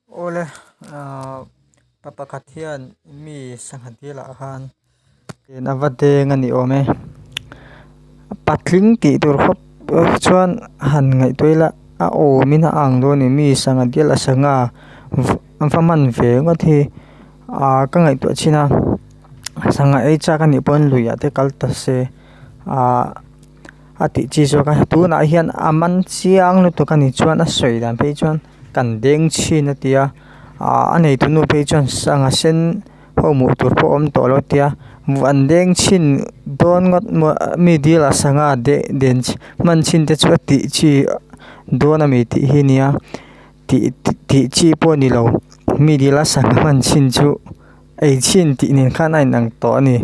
Awle ahh pa pakhat hian mi sangha dil ah khan a va deng a ni awm e patling tih tur khawp chuan han ngaihtuah ila a awm in a ang dawn a ni mi sangha dil a sangha va man ve ngawt hi ahh ka ngaihtuah chin a sangha ei chak a nih pawn lui ah te kal ta se ahh. A tih chi zawk a tunah hian a man chiang lutuk a ni chuan a sawi dan phei chuan kan deng chhin a tia ah a neitu nu phei chuan sangha sen ho hmuh tur pawh a awm tawh lo a tia an deng chhin dawn ngawt mi dil ah sangha deh den hman chhin te chu a tih chi dawn a mi tih hi a nia tih tih chi pawh a ni lo mi dil a sangha hman chhin chu. Ei chhin tih nen khan a inang tawh a ni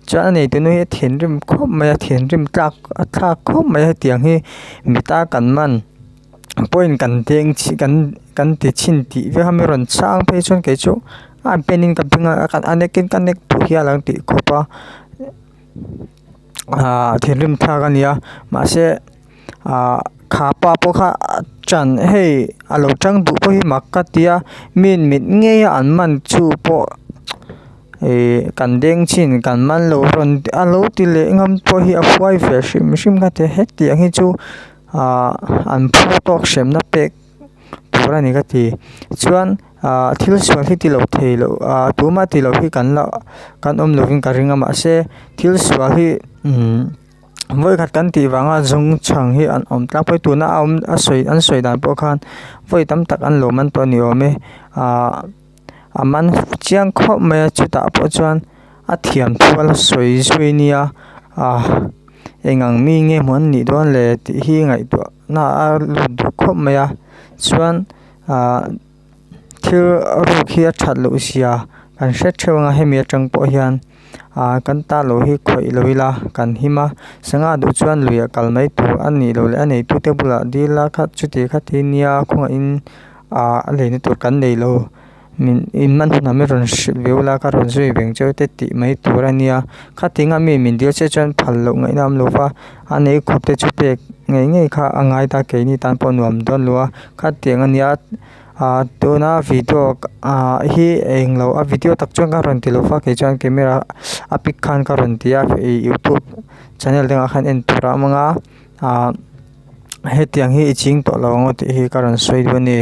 chuan a nei tunu hi a thinrim khawp mai a thinrim tlak a thlak khawp mai a hetiang hi mita kan man pawhin kan deng chhin kan kan ti chhin tih vel kha mi rawn chhang phei chuan kei chu a ben in ka beng a a nek in ka nek duh hial ang tih khawp a ahh thinrim thlak a ni a mahse ahh kha pa pawh kha a chan hei a lo tang duh pawh hi mak ka ti a mi mit ngei a an man chu pawh ihh kan deng chin kan man lo rawn a lo ti leh ngam pawh hi a huai ve hrim hrim ka ti a hetiang hi chu ahh an phu tawk hremna pek tur a ni ka ti chuan ahh thil sual hi ti lo thei loh ahh tumah ti lo hi kan la kan awm lovin ka ring a mahse thil sual hi umm. Vawikhat kan tih vanga zawng chhang hi an awm tlangpui tuna a awm a sawi an sawi dan pawh khan vawi tam tak an lo man tawh a ni awm e ahh a man chiang khawp mai a chutah pawh chuan a thiam thu a la sawi zui nia ahh eng ang mi nge maw an nih dawn le tih hi ngaihtuah na a lut duh khawp mai a chuan ahh thil ruk hi a that loh zia kan hre theuh ang a hemi atang pawh hian. Ahh kan ta lo hi khawih lo ila kan him a sangha duh chuan luiah kal mai tur a nih loh leh a neitute bulah dil a khat chuti khati nia khawngaih ahh a leina tur kan nei lo min in man hunah min rawn hrilh ve ula ka rawn zui veng cheu te tih mai tur a nia khatinga mi min dil che chuan phal loh ngaihna a awm lo va a nei khawp te chu pek ngei ngei kha a ngai ta keini tan pawh nuam dawn lo a khatiang a nia. Ah tuna video ah hi englo a video tak chuan ka rawn ti lo va kei chuan camera a pic khan ka rawn ti a ih youtube channel dangah khan en tur a awm ang a ah hetiang hi i ching tawh lo ang aw tih hi ka rawn sawi duh a ni.